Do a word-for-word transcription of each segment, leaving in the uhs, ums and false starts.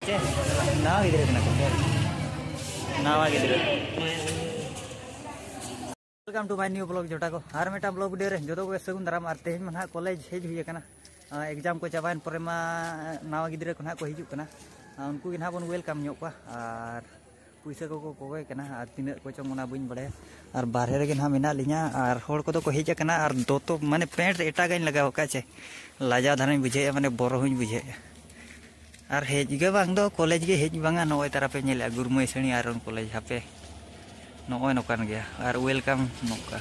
ᱪᱮ, ᱱᱟᱣᱟ ᱜᱤᱫᱽᱨᱟᱹ ᱠᱟᱱᱟ ᱠᱚ᱾ ᱱᱟᱣᱟ ᱜᱤᱫᱽᱨᱟᱹ᱾ Welcome to my new vlog, ᱡᱚᱴᱟ ᱠᱚ᱾ ᱟᱨ ᱢᱤᱫᱴᱟᱝ vlog video ᱨᱮ ᱡᱚᱛᱚ ᱠᱚᱜᱮ ᱥᱟᱹᱜᱩᱱ ᱫᱟᱨᱟᱢ᱾ ᱟᱨ ᱛᱮᱦᱮᱧ ᱢᱟ ᱱᱟᱦᱟᱜ ᱠᱚᱞᱮᱡᱽ ᱦᱮᱡ ᱦᱩᱭ ᱟᱠᱟᱱᱟ᱾ ᱟᱸ, exam ᱠᱚ ᱪᱟᱵᱟᱭᱮᱱ ᱯᱚᱨᱮ ᱢᱟ ᱱᱟᱣᱟ ᱜᱤᱫᱽᱨᱟᱹ ᱠᱚ ᱱᱟᱦᱟᱜ ᱠᱚ ᱦᱤᱡᱩᱜ ᱠᱟᱱᱟ᱾ ᱟᱸ, ᱩᱱᱠᱩ ᱜᱮ ᱱᱟᱦᱟᱜ ᱵᱚᱱ welcome ᱧᱚᱜ ᱠᱚᱣᱟ᱾ ᱟᱨ ᱯᱩᱭᱥᱟᱹ ᱠᱚᱠᱚ ᱠᱚᱠᱚᱭ ᱠᱟᱱᱟ, ᱟᱨ ᱛᱤᱱᱟᱹᱜ ᱠᱚᱪᱚᱝ ᱚᱱᱟ ᱵᱟᱹᱧ ᱵᱟᱲᱟᱭᱟ᱾ ᱟᱨ ᱵᱟᱨᱦᱮ ᱨᱮᱜᱮ ᱱᱟᱦᱟᱜ ᱢᱮᱱᱟᱜ ᱞᱤᱧᱟ᱾ ᱟᱨ ᱦᱚᱲ ᱠᱚᱫᱚ ᱠᱚ ᱦᱮᱡ ᱟᱠᱟᱱᱟ, ᱟᱨ ᱫᱚᱛᱚ ᱢᱟᱱᱮ pant ᱮᱴᱟᱜᱟᱜ ᱤᱧ ᱞᱟᱜᱟᱣ ᱟᱠᱟᱫ ᱪᱮ, ᱞᱟᱡᱟᱣ ᱫᱷᱟᱨᱟᱧ ᱵᱩᱡᱷᱟᱹᱣᱮᱫᱼᱟ, ᱢᱟᱱᱮ ᱵᱚᱨᱚ ᱦᱚᱸᱧ ᱵᱩᱡᱷᱟᱹᱣᱮᱫᱼᱟ᱾ ᱟᱨ ᱦᱮᱡ ᱜᱮ ᱵᱟᱝ ᱫᱚ, ᱠᱚᱞᱮᱡᱽ ᱜᱮ ᱦᱮᱡ ᱵᱟᱝᱟ᱾ ᱱᱚᱜᱼᱚᱭ ᱛᱟᱨᱟ ᱯᱮ ᱧᱮᱞᱮᱫᱼᱟ, ᱜᱩᱨᱢᱟᱹᱭ ᱥᱟᱹᱲᱤ ᱟᱨ ᱠᱚᱞᱮᱡᱽ ᱦᱟᱯᱮ ᱱᱚᱜᱼᱚᱭ ᱱᱚᱝᱠᱟᱱ ᱜᱮᱭᱟ᱾ ᱟᱨ welcome ᱱᱚᱝᱠᱟ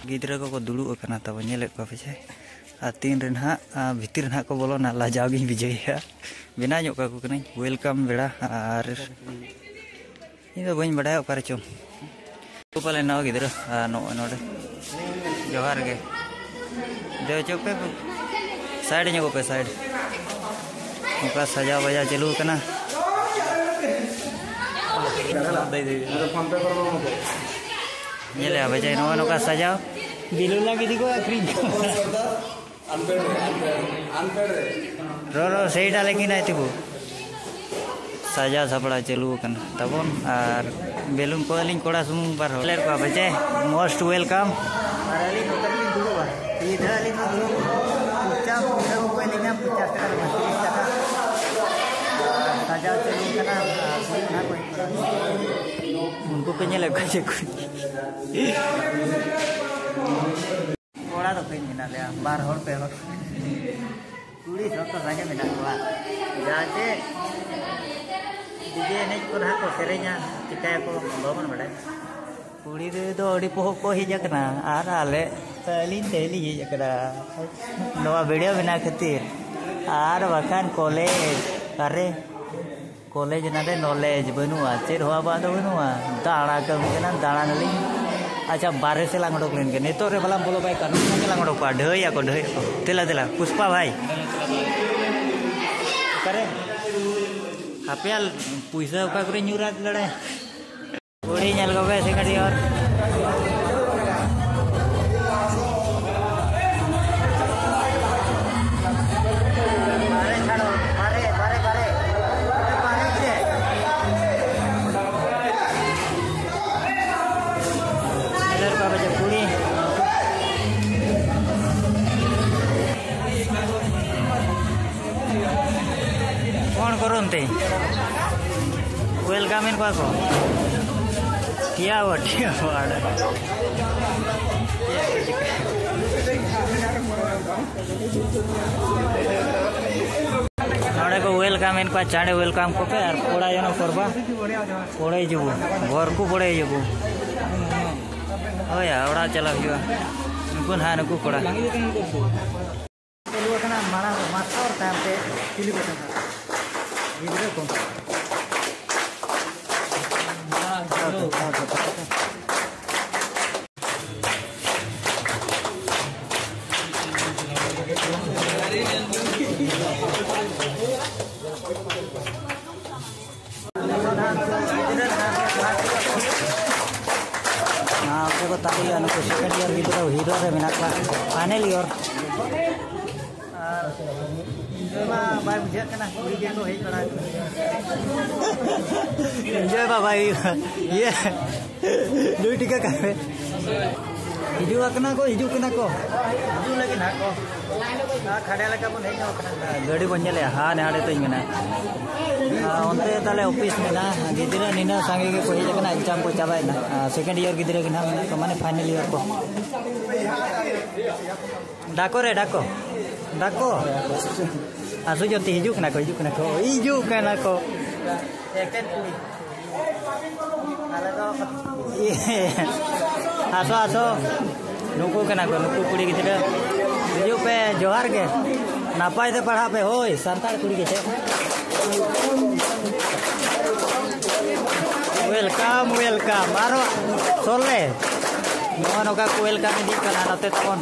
ᱜᱤᱫᱽᱨᱟᱹ ᱠᱚᱠᱚ ᱫᱩᱲᱩᱵ ᱟᱠᱟᱱᱟ ᱛᱟᱵᱚ, ᱧᱮᱞᱮᱫ ᱠᱚᱣᱟ ᱯᱮ ᱪᱮ? ᱟᱨ ᱛᱤᱱ ᱨᱮ ᱱᱟᱦᱟᱜ, ᱟᱨ ᱵᱷᱤᱛᱤᱨ ᱱᱟᱦᱟᱜ ᱠᱚ ᱵᱚᱞᱚᱱᱟ, ᱞᱟᱡᱟᱣ ᱜᱤᱧ ᱵᱩᱡᱷᱟᱹᱣᱮᱫᱼᱟ᱾ ᱵᱮᱱᱟᱣ ᱧᱚᱜ ᱠᱟᱠᱚ ᱠᱟᱹᱱᱟᱹᱧ welcome ᱵᱮᱲᱟ᱾ ᱟᱨ ᱤᱧ ᱫᱚ ᱵᱟᱹᱧ ᱵᱟᱰᱟᱭᱟ ᱚᱠᱟ ᱨᱮᱪᱚᱝ᱾ ᱯᱟᱞᱮ ᱱᱟᱣᱟ ᱜᱤᱫᱽᱨᱟᱹ, ᱟᱨ ᱱᱚᱜᱼᱚᱭ ᱱᱚᱰᱮ᱾ ᱡᱚᱦᱟᱨ ᱜᱮ᱾ ᱫᱮ ᱚᱪᱚᱜ ᱯᱮ, side ᱧᱚᱜᱚᱜ ᱯᱮ, side᱾ ᱱᱚᱝᱠᱟ ᱥᱟᱡᱟᱣ ᱵᱟᱡᱟᱣ ᱪᱟᱹᱞᱩ ᱟᱠᱟᱱᱟ᱾ ᱧᱮᱞᱮᱜᱼᱟ ᱯᱮ ᱪᱮ, ᱱᱚᱜᱼᱚᱭ ᱱᱚᱝᱠᱟ ᱥᱟᱡᱟᱣ᱾ ᱵᱤᱞᱩ ᱞᱟᱹᱜᱤᱫ ᱠᱚ ᱟᱹᱠᱷᱨᱤᱧ ᱠᱚᱣᱟ᱾ ᱨᱚ, ᱨᱚ, ᱥᱮᱭᱰᱟ ᱞᱮᱠᱤᱱ ᱟᱭ ᱛᱤᱵᱩ᱾ ᱥᱟᱡᱟᱣ ᱥᱟᱯᱲᱟᱣ ᱪᱟᱹᱞᱩ ᱟᱠᱟᱱᱟ ᱛᱟᱵᱚᱱ, ᱟᱨ balloon ᱠᱚ ᱟᱹᱞᱤᱧ ᱠᱚᱲᱟ ᱥᱩᱢᱩᱝ ᱵᱟᱨ ᱦᱚᱲ᱾ ᱞᱮᱨ ᱠᱚᱣᱟ ᱯᱮ ᱪᱮ, most welcome᱾ ᱟᱨ ᱟᱹᱞᱤᱧ ᱱᱚᱛᱮ ᱨᱮᱞᱤᱧ ᱫᱩᱲᱩᱵᱼᱟ, ᱥᱤᱫᱷᱟᱹ ᱟᱹᱞᱤᱧ ᱫᱚ ᱫᱩᱲᱩᱵ, ᱪᱩᱯᱪᱟᱯ ᱯᱩᱭᱥᱟᱹ ᱠᱚᱠᱚ ᱮᱢᱟᱞᱤᱧᱟ, ᱯᱚᱧᱪᱟᱥ ᱴᱟᱠᱟ ᱫᱚ ᱵᱟᱝ, ᱛᱤᱨᱤᱥ ᱴᱟᱠᱟ᱾ ᱥᱟᱡᱟᱣ ᱪᱟᱹᱞᱩ ᱟᱠᱟᱱᱟ, ᱟᱨ ᱫᱩᱲᱩᱵ ᱱᱟᱦᱟᱜ ᱠᱚ ᱦᱮᱡ ᱠᱚᱜᱼᱟ᱾ ᱩᱱᱠᱩ ᱯᱮ ᱧᱮᱞᱮᱫ ᱠᱚᱣᱟ ᱪᱮ ᱠᱚ? ᱠᱚᱲᱟ ᱫᱚ ᱠᱟᱹᱡ ᱢᱮᱱᱟᱜ ᱞᱮᱭᱟ, ᱵᱟᱨ ᱦᱚᱲ, ᱯᱮ ᱦᱚᱲ᱾ ᱠᱩᱲᱤ ᱡᱷᱚᱛᱚ ᱥᱟᱸᱜᱮ ᱢᱮᱱᱟᱜ ᱠᱚᱣᱟ᱾ ᱡᱟᱦᱟᱸ ᱪᱮ DJ ᱮᱱᱮᱡ ᱠᱚ ᱱᱟᱦᱟᱜ ᱠᱚ ᱥᱮᱨᱮᱧᱟ, ᱪᱤᱠᱟᱹᱭᱟᱠᱚ ᱵᱟᱵᱚᱱ ᱵᱟᱰᱟᱭᱟ᱾ ᱠᱩᱲᱤ ᱫᱚ ᱟᱹᱰᱤ ᱯᱚᱦᱚᱜ ᱠᱚ ᱦᱮᱡ ᱟᱠᱟᱱᱟ, ᱟᱨ ᱟᱞᱮ, ᱟᱹᱞᱤᱧ ᱛᱮᱞᱤᱧ ᱦᱮᱡ ᱟᱠᱟᱱᱟ ᱱᱚᱣᱟ video ᱵᱮᱱᱟᱣ ᱠᱷᱟᱹᱛᱤᱨ᱾ ᱟᱨ ᱵᱟᱠᱷᱟᱱ ᱠᱚᱞᱮᱡᱽ, ᱟᱨᱮ, ᱠᱚᱞᱮᱡᱽ ᱱᱟᱰᱮ knowledge ᱵᱟᱹᱱᱩᱜᱼᱟ, ᱪᱮᱫ ᱦᱚᱸ ᱟᱵᱚᱣᱟᱜ ᱫᱚ ᱵᱟᱹᱱᱩᱜᱼᱟ᱾ ᱫᱟᱬᱟ ᱠᱟᱹᱢᱤ ᱠᱟᱱᱟ, ᱫᱟᱬᱟᱱ ᱟᱹᱞᱤᱧ᱾ ᱟᱪᱪᱷᱟ, ᱵᱟᱨᱦᱮ ᱥᱮᱫ ᱞᱟᱝ ᱚᱰᱚᱠ ᱞᱮᱱ ᱜᱮ, ᱱᱤᱛᱚᱜ ᱨᱮ ᱵᱟᱞᱟᱝ ᱵᱚᱞᱚ ᱵᱟᱭ ᱠᱟᱱ ᱜᱮᱞᱟᱝ ᱚᱰᱚᱠ ᱠᱚᱜᱼᱟ, ᱰᱷᱟᱹᱭ ᱟᱠᱚ, ᱰᱷᱟᱹᱭ ᱟᱠᱚ᱾ ᱫᱮᱞᱟ, ᱫᱮᱞᱟ, ᱯᱩᱥᱯᱟ ᱵᱷᱟᱭ᱾ ᱚᱠᱟᱨᱮ? ᱦᱟᱯᱮᱭᱟ, ᱯᱩᱭᱥᱟᱹ ᱚᱠᱟ ᱠᱚᱨᱮ ᱧᱩᱨ ᱟᱫ ᱞᱟᱲᱮ᱾ ᱠᱩᱲᱤ ᱧᱮᱞ ᱠᱚᱯᱮ ᱥᱤᱠᱟᱹᱲᱤ ᱦᱚᱲ᱾ ᱵᱟᱨᱦᱮ ᱪᱷᱟᱲᱚ, ᱵᱟᱨᱦᱮ, ᱵᱟᱨᱦᱮ, ᱵᱟᱨᱦᱮ᱾ ᱠᱚᱬ ᱠᱚᱨᱚᱱᱛᱮ ᱣᱮᱞᱠᱟᱢᱮᱱ ᱠᱚᱣᱟ ᱠᱚ᱾ ᱴᱷᱤᱭᱟ ᱵᱚ, ᱴᱷᱤᱭᱟ ᱵᱚ, ᱟᱲᱮ᱾ ᱱᱚᱰᱮ ᱠᱚ ᱣᱮᱞᱠᱟᱢᱮᱱ ᱠᱚᱣᱟ, ᱪᱟᱸᱰᱮ ᱣᱮᱞᱠᱟᱢ ᱠᱚᱯᱮ ᱟᱨ ᱯᱚᱲᱟ ᱡᱚᱱᱚ ᱠᱚᱨᱵᱟ᱾ ᱯᱚᱲᱮ ᱦᱤᱡᱩᱜ ᱵᱚ, ᱜᱷᱚᱨ ᱠᱚ ᱯᱚᱲᱮ ᱦᱤᱡᱩᱜ ᱵᱚ᱾ ᱦᱳᱭ, ᱚᱲᱟᱜ ᱪᱟᱞᱟᱜ ᱦᱩᱭᱩᱜᱼᱟ᱾ ᱱᱩᱠᱩ ᱱᱟᱦᱟᱜ, ᱱᱩᱠᱩ ᱠᱚᱲᱟ᱾ ᱪᱟᱹᱞᱩ ᱟᱠᱟᱱᱟ ᱢᱟᱲᱟᱝ ᱨᱮ ᱢᱟᱥᱴᱟᱨ, ᱛᱟᱭᱚᱢ ᱛᱮ ᱠᱩᱞᱤ ᱠᱚ ᱠᱟᱱᱟ᱾ ᱜᱤᱫᱽᱨᱟᱹ ᱠᱚ᱾ ᱱᱚᱣᱟ ᱠᱚ ᱛᱟᱞᱮᱭᱟ, ᱱᱩᱠᱩ second year ᱜᱤᱫᱽᱨᱟᱹ ᱦᱤᱨᱳ ᱨᱮ ᱢᱮᱱᱟᱜ ᱠᱚᱣᱟ, final year᱾ ᱟᱨ enjoy ᱢᱟ ᱵᱟᱭ ᱵᱩᱡᱷᱟᱹᱜ ᱠᱟᱱᱟ, ᱠᱩᱲᱤ ᱜᱮᱠᱚ ᱦᱮᱡ ᱵᱟᱲᱟ ᱟᱠᱟᱱᱟ᱾ Enjoy ᱢᱟ ᱵᱟᱭ ᱦᱩᱭᱩᱜᱼᱟ᱾ ᱤᱭᱟᱹ, ᱫᱩᱭ ᱴᱤᱠᱟ ᱠᱟᱱ ᱯᱮ᱾ ᱦᱤᱡᱩᱜ ᱠᱟᱱᱟ ᱠᱚ, ᱦᱤᱡᱩᱜ ᱠᱟᱱᱟ ᱠᱚ᱾ ᱦᱤᱡᱩᱜ ᱞᱟᱹᱜᱤᱫ ᱦᱟᱸᱜ ᱠᱚ᱾ ᱟᱨ ᱠᱷᱟᱰᱟ ᱞᱮᱠᱟ ᱵᱚᱱ ᱦᱮᱡ ᱧᱚᱜ ᱠᱟᱱᱟ᱾ ᱜᱟᱹᱰᱤ ᱵᱚᱱ ᱧᱮᱞᱮᱜᱼᱟ, ᱦᱟᱱᱮ ᱦᱟᱸᱰᱮ ᱛᱤᱧ ᱢᱮᱱᱟ᱾ ᱟᱨ ᱚᱱᱛᱮ ᱛᱟᱞᱮ ᱚᱯᱷᱤᱥ ᱢᱮᱱᱟᱜᱼᱟ᱾ ᱜᱤᱫᱽᱨᱟᱹ ᱱᱤᱱᱟᱹᱜ ᱥᱟᱸᱜᱮ ᱜᱮᱠᱚ ᱦᱮᱡ ᱟᱠᱟᱱᱟ, exam ᱠᱚ ᱪᱟᱵᱟᱭᱮᱱᱟ᱾ ᱟᱨ second year ᱜᱤᱫᱽᱨᱟᱹ ᱜᱮ ᱱᱟᱦᱟᱜ ᱢᱮᱱᱟᱜ ᱠᱚᱣᱟ, ᱢᱟᱱᱮ final year ᱠᱚ᱾ ᱰᱟᱠᱚ ᱨᱮ, ᱰᱟᱠᱚ, ᱰᱟᱠᱚ᱾ ᱟᱥᱩ ᱡᱚᱱᱛᱤ ᱦᱤᱡᱩᱜ ᱠᱟᱱᱟ ᱠᱚ, ᱦᱤᱡᱩᱜ ᱠᱟᱱᱟ ᱠᱚ, ᱦᱤᱡᱩᱜ ᱠᱟᱱᱟ ᱠᱚ᱾ ᱮᱠᱮᱱ ᱠᱩᱲᱤ᱾ ᱟᱞᱮ ᱫᱚ ᱟᱥᱚ, ᱟᱥᱚ᱾ ᱱᱩᱠᱩ ᱠᱟᱱᱟ ᱠᱚ, ᱱᱩᱠᱩ ᱠᱩᱲᱤ ᱜᱤᱫᱽᱨᱟᱹ᱾ ᱦᱤᱡᱩᱜ ᱯᱮ, ᱡᱚᱦᱟᱨ ᱜᱮ᱾ ᱱᱟᱯᱟᱭ ᱛᱮ ᱯᱟᱲᱦᱟᱜ ᱯᱮ, ᱦᱳᱭ, ᱥᱟᱱᱛᱟᱲ ᱠᱩᱲᱤ ᱜᱮ ᱪᱮᱫ? Welcome, welcome᱾ ᱟᱨᱚ ᱥᱚᱞᱮ᱾ ᱱᱚᱜᱼᱚ ᱱᱚᱝᱠᱟ ᱠᱚ welcome ᱤᱫᱤᱜ ᱠᱟᱱᱟ ᱱᱚᱛᱮ ᱛᱟᱵᱚᱱ᱾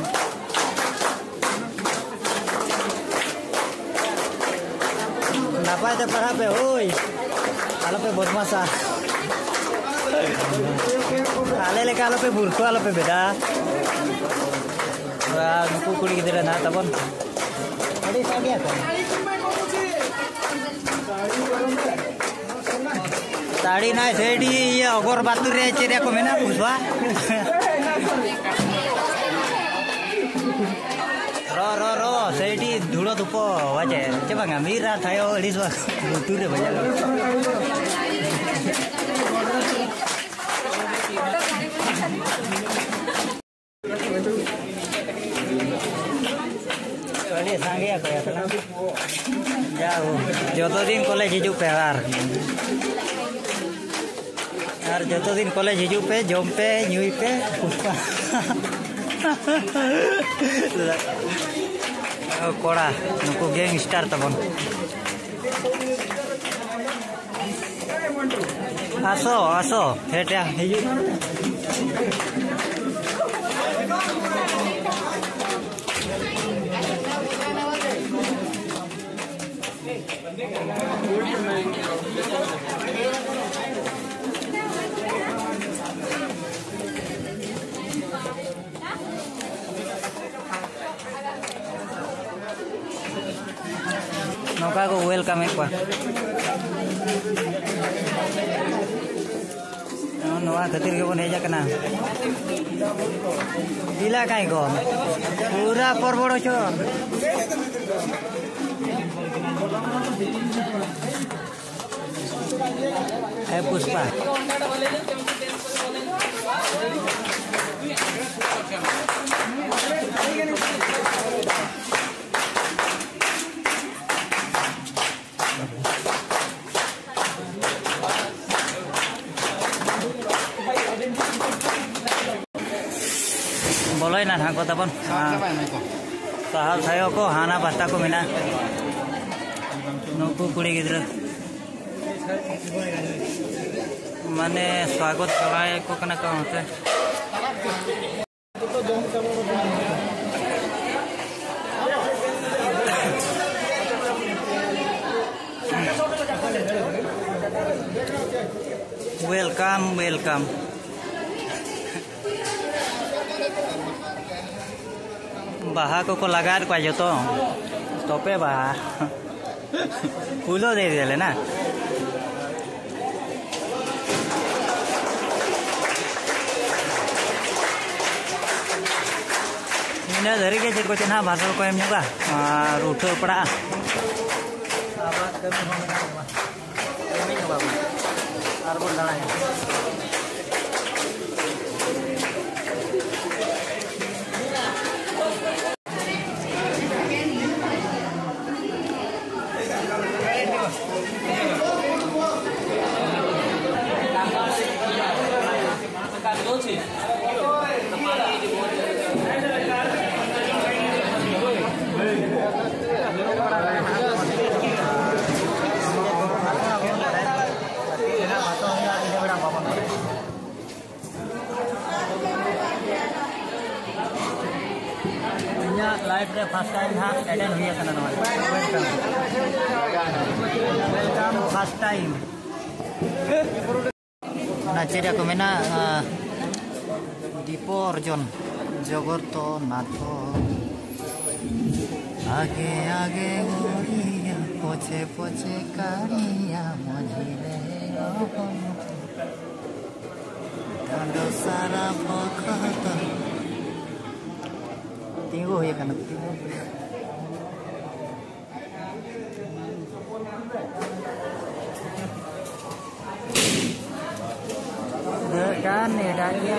ᱱᱟᱯᱟᱭ ᱛᱮ ᱯᱟᱲᱦᱟᱜ ᱯᱮ, ᱦᱳᱭ᱾ ᱟᱞᱚᱯᱮ ᱵᱚᱫᱢᱟᱥᱟ᱾ ᱟᱞᱮ ᱞᱮᱠᱟ ᱟᱞᱚᱯᱮ ᱢᱩᱨᱠᱷᱚ, ᱟᱞᱚᱯᱮ ᱵᱮᱫᱟ᱾ ᱟᱨ ᱱᱩᱠᱩ ᱠᱩᱲᱤ ᱜᱤᱫᱽᱨᱟᱹ ᱱᱟᱦᱟᱜ ᱛᱟᱵᱚᱱ ᱟᱹᱰᱤ ᱥᱟᱸᱜᱮ ᱠᱚ᱾ ᱛᱟᱲᱤ ᱱᱟᱭ ᱥᱮᱰᱤ, ᱤᱭᱟᱹ, ᱚᱜᱚᱨᱵᱟᱛᱤ ᱨᱮ ᱪᱮᱫ ᱨᱮᱭᱟᱜ ᱠᱚ ᱢᱮᱱᱟ, ᱯᱩᱥᱯᱟ? ᱨᱚ, ᱨᱚ, ᱨᱚ, ᱥᱮᱰᱤ, ᱫᱷᱩᱲᱟᱹ ᱛᱩᱯᱚ ᱵᱟᱡᱮ ᱪᱮ ᱵᱟᱝᱟ, ᱢᱤᱫ ᱨᱟᱛ ᱛᱟᱭᱚᱢ ᱟᱹᱲᱤᱥ ᱵᱟᱝ ᱞᱩᱛᱩᱨ ᱨᱮ ᱵᱟᱡᱟᱣ᱾ ᱟᱹᱰᱤ ᱥᱟᱸᱜᱮ ᱟᱠᱚ ᱭᱟ ᱛᱟᱞᱟᱝ᱾ ᱡᱟᱣ, ᱡᱚᱛᱚ ᱫᱤᱱ ᱠᱚᱞᱮᱡᱽ ᱦᱤᱡᱩᱜ ᱯᱮ ᱟᱨ ᱟᱨ ᱡᱚᱛᱚ ᱫᱤᱱ ᱠᱚᱞᱮᱡᱽ ᱦᱤᱡᱩᱜ ᱯᱮ, ᱡᱚᱢ ᱯᱮ, ᱧᱩᱭ ᱯᱮ, ᱯᱩᱥᱯᱟ᱾ ᱠᱚᱲᱟ, ᱱᱩᱠᱩ ᱜᱮᱝᱥᱴᱟᱨ ᱛᱟᱵᱚᱱ᱾ ᱟᱥᱚ, ᱟᱥᱚ, ᱦᱮᱴ ᱦᱤᱡᱩᱜ᱾ ᱱᱚᱝᱠᱟ ᱠᱚ ᱣᱮᱞᱠᱟᱢᱮᱫ ᱠᱚᱣᱟ᱾ ᱱᱚᱣᱟ ᱠᱷᱟᱹᱛᱤᱨ ᱜᱮᱵᱚᱱ ᱦᱮᱡ ᱟᱠᱟᱱᱟ᱾ ᱰᱤᱞᱟ ᱠᱟᱭ ᱠᱚ ᱯᱩᱨᱟ ᱯᱚᱨᱵᱚᱲ ᱦᱚᱪᱚ᱾ ᱮ ᱯᱩᱥᱯᱟ᱾ ᱵᱚᱞᱚᱭᱮᱱᱟ ᱱᱟᱦᱟᱜ ᱠᱚ ᱛᱟᱵᱚᱱ᱾ ᱥᱟᱦᱟᱣ ᱪᱟᱵᱟᱭᱮᱱᱟ ᱠᱚ᱾ ᱥᱟᱦᱟᱣ ᱥᱟᱭᱚ ᱠᱚ ᱦᱟᱱᱟ ᱯᱟᱦᱴᱟ ᱠᱚ ᱢᱮᱱᱟᱜ᱾ ᱱᱩᱠᱩ ᱠᱩᱲᱤ ᱜᱤᱫᱽᱨᱟᱹ᱾ ᱢᱟᱱᱮ ᱥᱣᱟᱜᱚᱛ ᱪᱟᱞᱟᱣᱮᱫ ᱠᱚ ᱠᱟᱱᱟ ᱠᱚ ᱚᱱᱛᱮ᱾ Welcome, welcome. ᱵᱟᱦᱟ ᱠᱚᱠᱚ ᱞᱟᱜᱟᱣᱮᱫ ᱠᱚᱣᱟ ᱡᱚᱛᱚ᱾ ᱛᱚᱯᱮ ᱵᱟᱦᱟ᱾ ᱯᱷᱩᱞᱚ ᱫᱮ ᱫᱮᱞᱮ ᱱᱟ᱾ ᱤᱱᱟᱹ ᱫᱷᱟᱹᱨᱤᱡ ᱜᱮ ᱪᱮᱫ ᱠᱚ ᱪᱮᱫ ᱦᱟᱸᱜ ᱵᱷᱟᱥᱚᱲ ᱠᱚ ᱮᱢ ᱧᱚᱜᱟ ᱟᱨ ᱩᱴᱷᱟᱹᱣ ᱯᱟᱲᱟᱜᱼᱟ᱾ ᱟᱵᱚᱣᱟᱜ ᱠᱟᱹᱢᱤ ᱦᱚᱸ ᱢᱮᱱᱟᱜ ᱜᱮᱭᱟ᱾ ᱠᱟᱹᱢᱤ ᱧᱚᱜᱟ ᱵᱚᱱ᱾ ᱟᱨ ᱵᱚᱱ ᱫᱟᱬᱟᱭᱟ᱾ ᱤᱧᱟᱹᱜ life ᱨᱮ first time ᱦᱟᱸᱜ attend ᱦᱩᱭ ᱟᱠᱟᱱᱟ ᱱᱚᱣᱟ᱾ Welcome᱾ Welcome first time᱾ ᱚᱱᱟ ᱪᱮᱫ ᱨᱮᱭᱟᱜ ᱠᱚ ᱢᱮᱱᱟ, ᱟᱸ, ᱫᱤᱯᱚ ᱚᱨᱡᱚᱱ, ᱡᱚᱜᱚᱛᱚ ᱱᱟᱛᱷᱚ᱾ ᱟᱜᱮ ᱟᱜᱮ ᱜᱚᱲᱤᱭᱟ, ᱯᱚᱪᱷᱮ ᱯᱚᱪᱷᱮ ᱠᱟᱲᱤᱭᱟ, ᱢᱟᱹᱡᱷᱤ ᱨᱮ ᱜᱚᱲᱚᱢ᱾ ᱰᱟᱸᱰᱚ ᱥᱟᱨᱟ ᱵᱚᱠᱷᱛ ᱛᱤᱸᱜᱩ ᱦᱩᱭ ᱟᱠᱟᱱᱟ, ᱛᱤᱸᱜᱩ᱾ ᱫᱟᱹᱲ ᱠᱟᱱ ᱮᱴᱟᱜ ᱜᱮ᱾